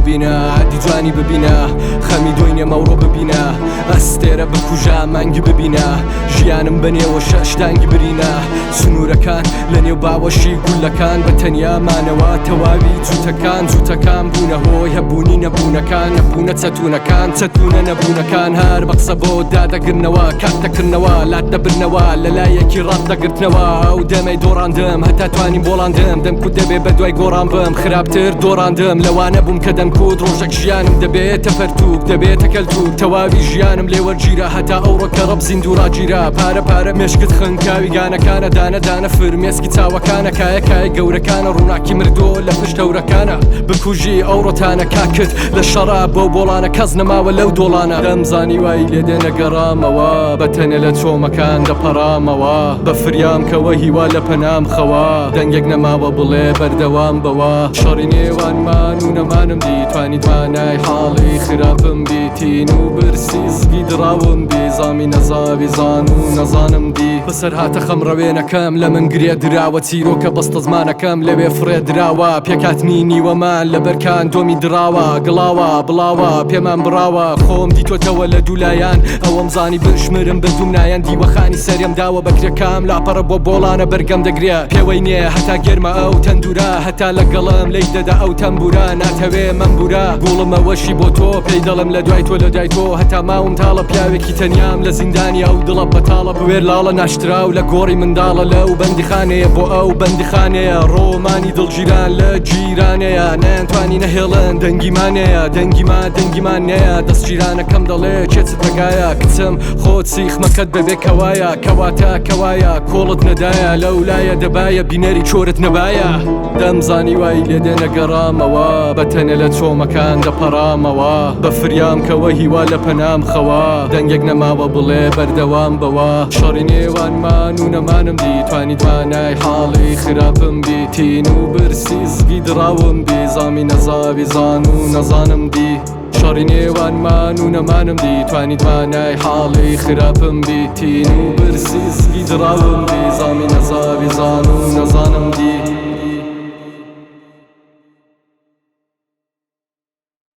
ببینە، عادی جوانی ببینە، خەمی دۆینێ مەوڕۆ ببینە، ئەستێرە بکوژە مانگی ببینە، ژیانم بەنێوە شەش دانگی برینە، سنوورەکان لەنێو باوەشی گوللەکان، بە تەنیا مانەوە تەواوی جووتەکان، جووتەکان بوونە هۆی هەبوونی نەبوونەکان، نەبوونە چەتوونەکان، چەتوونە نەبوونەکان، هەر بە قسە بۆ دادەگرنەوە، کات دەکردنەوە، لات دەبرنەوە، لە لایەکی ڕات دەگرتنەوە، ئەو دەمەی دۆڕاندم هەتا توانیم بۆڵاندم، دەمکوت دەبێ بە دوای گۆڕان بم، خراپتر دۆڕاندم، لەوانە بووم کە دەمکوت ڕۆژێک ژیانم دەبێتە پەرتووک، دەبێتە کەلتوور، تەواوی ژیانم لێ وەرگیرا هەتا ئەوڕۆ کە ڕەب زیندوو ڕاگیرا، پارە پارە مێشکت خنکاوی گانەکانە، دانە دانە فرمێسکی چاوەکانە، کایە کایە گەورەکانە، ڕووناکی مردووە لە پشت هەورەکانە، بکوژی ئەو ڕۆتانە کاکت لە شەڕا بەو بۆڵانە، کەس نەماوە لەو دۆڵانە، دەمزانی وای لێ دێ نەگەڕامەوە، بە تەنێ لە چۆمەکان دەپەڕامەوە، بە فریام کەوە هیوا لە پەنام خەوە، دەنگێک نەماوە بڵێ بەردەوام بەوە، شەڕی نێوانمان و نەمانم دی، توانیت مانای حاڵی خراپم بی، تین و برسی زگی دڕاوم بی، زامی نەزاوی زان و نەزانم دی، بەسەرهاتە خەم ڕەوێنەکەم لە من گرێ دراوە، چیرۆکە بەستەزمانەکەم لەوێ فڕێ دراوە، پێکهاتنی نیوەمان لەبەر کاندۆمی دڕاوە، گڵاوە بڵاوە پێمان بڕاوە، خۆم دیتۆتەوە لە دوو لایان، ئەوەم زانی بشمرم بردوم نایان، دیوەخانی سەرێم داوە بە کرێکام، لاپەڕە بۆ بۆڵانە بەرگەم دەگرێ، پێوەی نییە هەتا گەرمە ئەو تەندورە، هەتا لەگەڵم لێی دەدا ئەو تەمبورە، ناتەوێ مەمبورە گوڵمەوەشی بۆ تۆ، پێی دەڵێم لە دوای تۆ لە دوای تۆ، هەتا ماوم تاڵە پیاوێکی تەنیام لە زیندانی ئەو دڵە بەتاڵە، بوێر لاڵە ناشتراو لە گۆڕی منداڵە، لەو بەندیخانەیە بۆ ئەو بەندیخانەیە، ڕۆمانی دڵگیران لە گیرانەیە، نەیانتوانی نەهێڵن دەنگیمانەیە، دەنگیما دەنگیمان نەیە، دەستگیرانەکەم دەڵێ کێچت بەگایە، کچم خۆت سیخمەکەت بەبێ کەوایە، کەواتە کەوایە کۆڵت نەدایە، لەولایە دەبایە بینەری چۆرت نەبایە، دەمزانی وای لێ دێ نەگەڕامەوە، بە تەنێ لە چۆمەکان دەپەڕامەوە، بە فریام کەوە هیوا لە پەنام خەوە، دەنگێک نەماوە بڵێ بەردەوام بەوە، شەڕی نێوانمان و نەمانم دی، توانیت مانای حاڵی خراپم بی، تین و برسی زگی دڕاوم بی، زامی نەزاوی زان و نەزانم دی، شەڕی نێوانمان و نەمانم دی، توانیت مانای حاڵی خراپم بی، تین و برسی زگی دڕاوم بی، زامی نەزاوی زان و نەزانم دی.